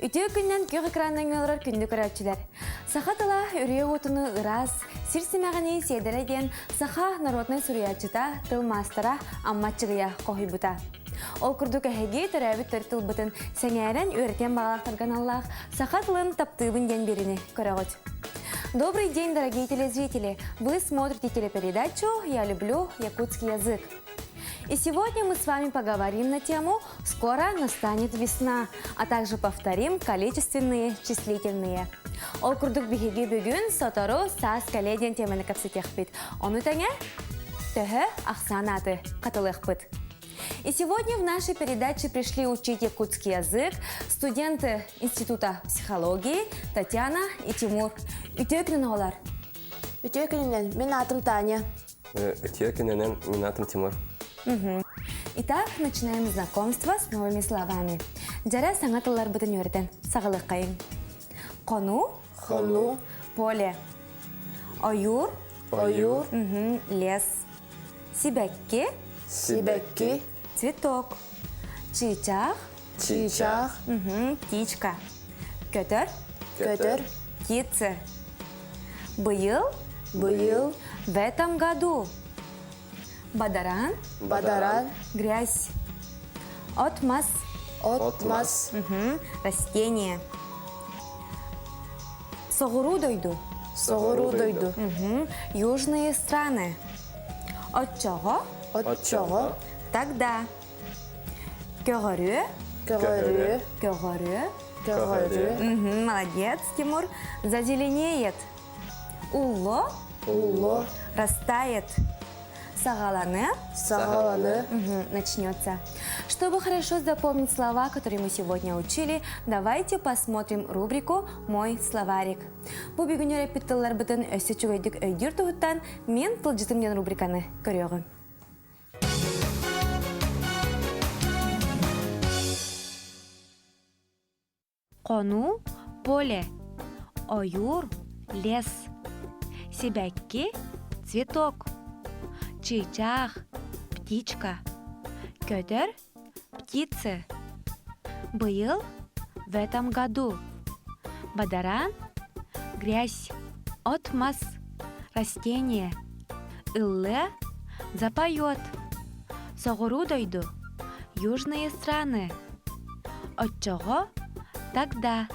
Үтүө күннэн күөх экранынан олорор күндү көрөөччүлэр. Саха тыла үрүйэ уотуну ыраас, сир симэҕинии сиэдэрэ диэн саха народнай суруйааччыта, тыл маастара Амма Аччыгыйа хоһуйбута. Ол курдук эһиги төрөөбүт төрүт тылбытын сэҥээрэн үөрэтиэн баҕалаахтарга аналлаах саха тылын таптыыбын диэн биэриини көрөҕүт. Добрый день, дорогие телезрители! Вы смотрите телепередачу «Я люблю якутский язык». И сегодня мы с вами поговорим на тему «Скоро настанет весна», а также повторим количественные числительные. Ол курдук биһиги бүгүн сотору саас кэлиэ диэн теманы кэпсэтиэхпит. Ону тэҥэ төһө ахсаан ааты хатылыахпыт. И сегодня в нашей передаче пришли учить якутский язык студенты Института психологии Татьяна и Тимур. Үтүө күнүн оҕолор! Үтүө күнүнэн, мин аатым Таня. Үтүө күнүнэн, мин аатым Тимур. Итак, начинаем знакомство с новыми словами. Дьэрэ саҥа тылларбытын үөрэтэн саҕалыаххайыҥ. Хонуу. Хонуу. Поле. Ойуур. Ойуур. Лес. Сибэкки. Сибэкки. Цветок. Чыычаах. Чыычаах. Птичка. Көтөр. Көтөр. Птица. Быйыл. Быйыл. В этом году. Бадаран. Бадаран. Грязь. От-мас. От-мас. Растение. Соҕуруу дойду. Соҕуруу дойду. Южные страны. Оччоҕо. Оччоҕо. Тогда. Көҕөрүө. Көҕөрүө. Көҕөрүө. Көҕөрүө. Молодец, Тимур. Зазеленеет. Улло. Улло. Растает. Саҕаланы. Саҕаланы. Начнется. Чтобы хорошо запомнить слова, которые мы сегодня учили, давайте посмотрим рубрику «Мой словарик». Бу бүгүн үөрэппит тылларбытын өссө үчүгэйдик өйдүүр туһуттан мен тылдьытым диэн рубриканы көрүөҕүм. Хонуу – поле, ойуур – лес, сибэкки – цветок, чыычаах – птичка, көтөр – птицы. Быйыл – в этом году. Бадаран – грязь, от-мас, растение. Ыллыа – запоет. Соҕуруу дойду – южные страны. Оччоҕо тогда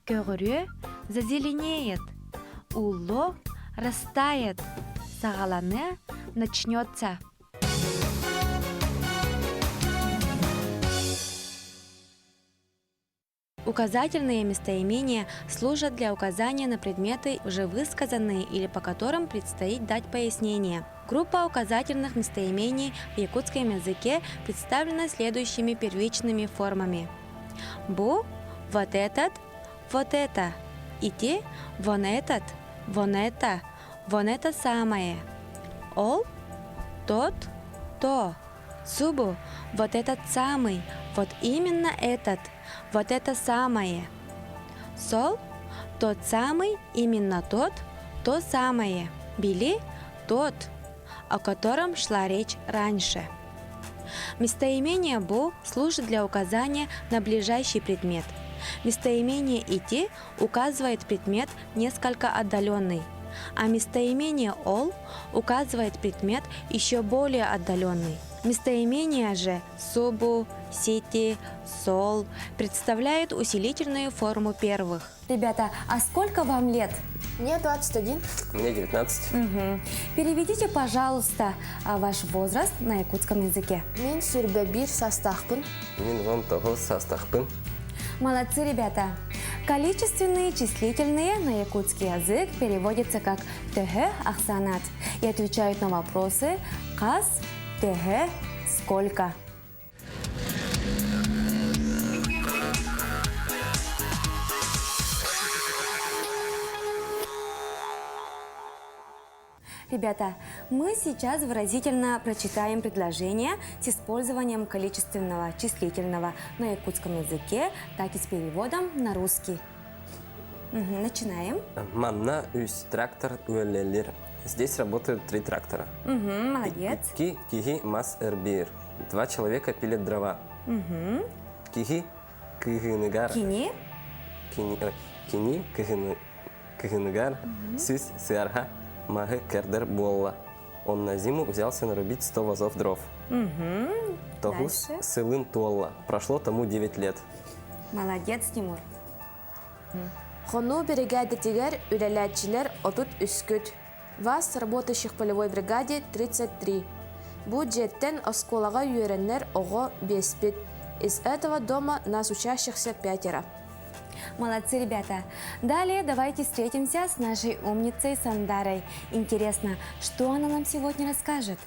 көҕүрүө зазеленеет, ууллуо растает, саҕаланыа начнется. Указательные местоимения служат для указания на предметы, уже высказанные или по которым предстоит дать пояснение. Группа указательных местоимений в якутском языке представлена следующими первичными формами. Бу – вот этот, вот это. Ити – вон этот, вон это, вон это самое. Ол – тот, то. Субу – вот этот самый, вот именно этот, вот это самое. Сол – тот самый, именно тот, то самое. Били – тот, о котором шла речь раньше. Местоимение «бу» служит для указания на ближайший предмет. Местоимение «ити» указывает предмет несколько отдаленный, а местоимение «ол» указывает предмет еще более отдаленный. Местоимения же «субу», «сити», «сол» представляют усилительную форму первых. Ребята, а сколько вам лет? Мне 21. Мне 19. Угу. Переведите, пожалуйста, ваш возраст на якутском языке. Мин сүүрбэ биир саастаахпын. Мин 19 саастаахпын. Молодцы, ребята! Количественные числительные на якутский язык переводятся как «төһө ахсаан аат» и отвечают на вопросы «хас», «төһө», «сколько». Ребята, мы сейчас выразительно прочитаем предложение с использованием количественного числительного на якутском языке, так и с переводом на русский. Угу, начинаем. Манна үс трактор үлэлиир. Здесь работают три трактора. Угу, молодец. Икки киһи мас эрбиир. Два человека пилят дрова. Угу. Киһи кыһыныгар. Кини. Кини, кини кыһыны, кыһыныгар сүс сыарха маһы кэрдэр буолла. Он на зиму взялся нарубить 100 вазов дров. Тоҕус сылын туолла. Прошло тому 9 лет. Молодец, Тимур. Хонуу биригээдэтигэр үлэлээччилэр 33-күт. Вас, работающих в полевой бригаде, 33. Бу дьиэттэн оскуолаҕа үөрэнэр оҕо биэспит. Из этого дома нас учащихся пятеро. Молодцы, ребята. Далее давайте встретимся с нашей умницей Сандарой. Интересно, что она нам сегодня расскажет?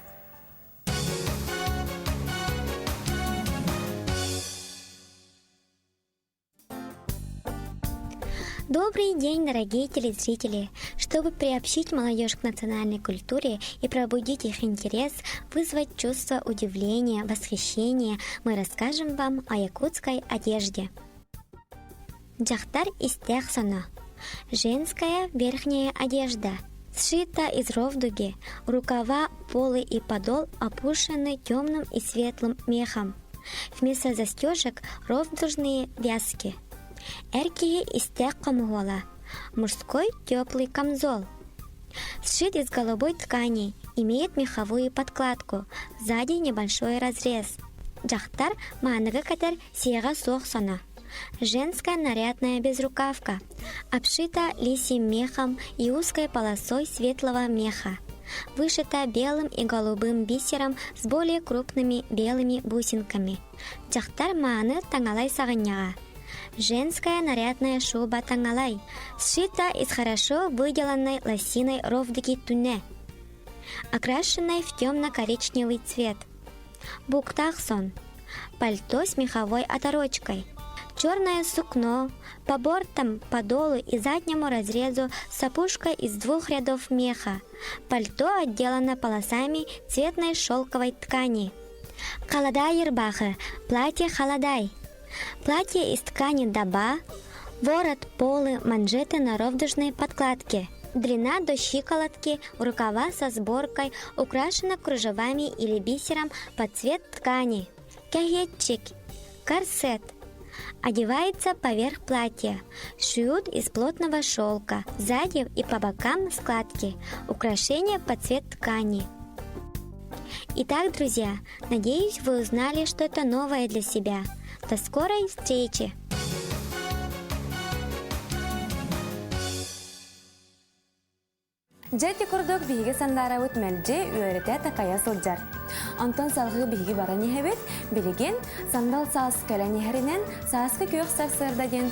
Добрый день, дорогие телезрители! Чтобы приобщить молодежь к национальной культуре и пробудить их интерес, вызвать чувство удивления, восхищения, мы расскажем вам о якутской одежде. Дьахтар истээх соно. Женская верхняя одежда. Сшита из ровдуги, рукава, полы и подол опушены темным и светлым мехом. Вместо застежек ровдужные вязки. Эр киһи истээх хомуһуола. Мужской теплый камзол. Сшит из голубой ткани, имеет меховую подкладку, сзади небольшой разрез. Дьахтар мааныга кэтэр сиэҕэ суох соно. Женская нарядная безрукавка, обшита лисьим мехом и узкой полосой светлого меха. Вышита белым и голубым бисером с более крупными белыми бусинками. Дьахтар мааны таҥалай саҕынньаҕа. Женская нарядная шуба таҥалай, сшита из хорошо выделанной лосиной ровдыки түнэ, окрашенной в темно-коричневый цвет. Буктахсон. Пальто с меховой оторочкой. Черное сукно, по бортам, подолу и заднему разрезу с опушкой из двух рядов меха. Пальто отделано полосами цветной шелковой ткани. Халадай ырбаахы, платье халадай. Платье из ткани даба, ворот, полы, манжеты на ровдужной подкладке. Длина до щиколотки, рукава со сборкой, украшена кружевами или бисером под цвет ткани. Кәһиэтчик, корсет. Одевается поверх платья. Шьют из плотного шелка. Сзади и по бокам складки. Украшения под цвет ткани. Итак, друзья, надеюсь, вы узнали что-то новое для себя. До скорой встречи! Дьэ ити курдук биһиги Сандаарабыт мэлдьи үөрэтэ такайа сылдьар. Онтон салгыы биһиги баран иһэбит. Билигин сандал саас кэлэн иһэринэн сааскы күөх сарсыарда диэн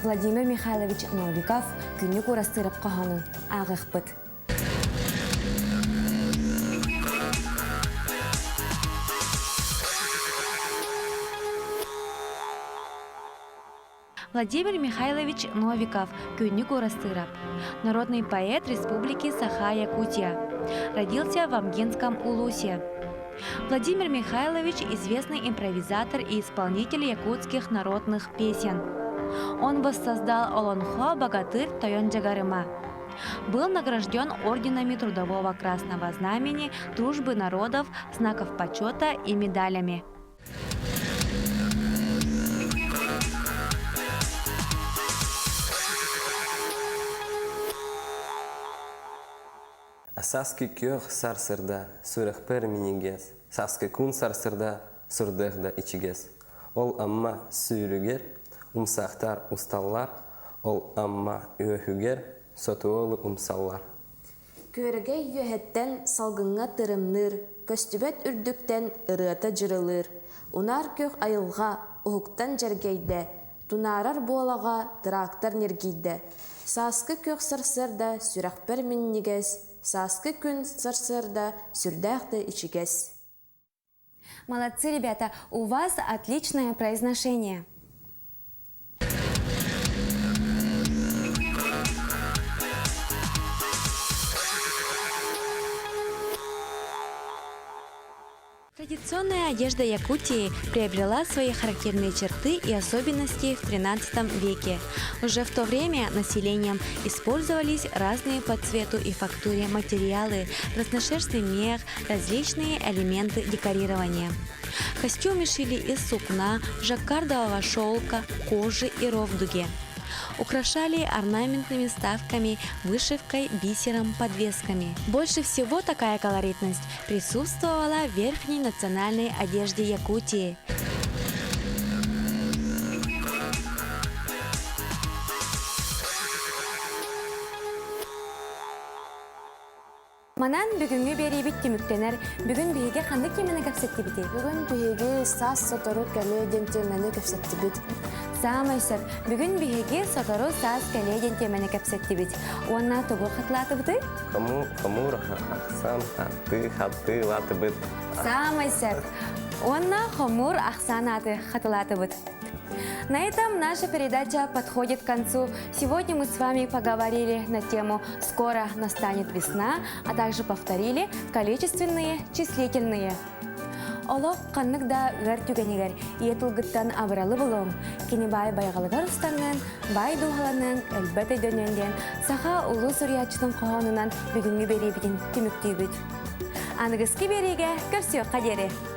Владимир Михайлович Новиков күннүк уурастыырап хоһоонун ааҕыахпыт. Владимир Михайлович Новиков, Күннүк Уурастыырап, народный поэт Республики Саха-Якутия. Родился в Амгинском Улусе. Владимир Михайлович – известный импровизатор и исполнитель якутских народных песен. Он воссоздал Олонхо «Богатырь Тойон Джагарыма». Был награжден орденами Трудового Красного Знамени, Дружбы народов, знаков почета и медалями. Сааскы күөх сарсыарда сүрэхпэр минньигэс, сааскы күн сарсыарда сүрдээх да ичигэс. Ол Амма сүүрүгэр умсаахтар усталлар, ол Амма үөһүгэр сотуолу умсаллар. Күөрэгэй үөһэттэн салгыҥҥа тырымныыр, көстүбэт үрдүктэн ырыата дьырылыыр, унаар күөх айылҕа уһуктан дьэргэйдэ, тунаарар буолаҕа трактор ньиргийдэ. Сааскы күөх сарсыарда сүрэхпэр минньигэс, сааскы күн сарсыарда сүрдээх да ичигэс. Молодцы, ребята, у вас отличное произношение. Традиционная одежда Якутии приобрела свои характерные черты и особенности в XIII веке. Уже в то время населением использовались разные по цвету и фактуре материалы, разношерстный мех, различные элементы декорирования. Костюмы шили из сукна, жаккардового шелка, кожи и ровдуги. Украшали орнаментными вставками, вышивкой, бисером, подвесками. Больше всего такая колоритность присутствовала в верхней национальной одежде Якутии. Манан бүгүҥҥү биэриибит түмүктэнэр. Бүгүн биһиги ханнык тиэмэни кэпсэттибитий? Бүгүн биһиги саас сотору кэлиэ диэн тиэмэни кэпсэттибит. Саамай сөп. Бүгүн биһиги сотору саас кэлиэ диэн тиэмэни кэпсэттибит. Уонна тугу хатылаатыбытый? Хому, хомуур ахсаан аты хатылаатыбыт. Саамай сөп. Уонна хомуур ахсаан аты хатылаатыбыт. На этом наша передача подходит к концу. Сегодня мы с вами поговорили на тему «Скоро настанет весна», а также повторили количественные, числительные. Олох ханнык да ыар түгэнигэр ийэ тылгыттан абыралы булуоҥ, кини баай байҕалыгар устаҥҥын, баай дууһаланыаҥ, өлбөт өйдөнүөҥ диэн саха улуу суруйааччытын хоһоонунан бүгүҥҥү биэриибитин түмүктүүбүт. Аныгыскы биэриигэ көрсүөххэ диэри!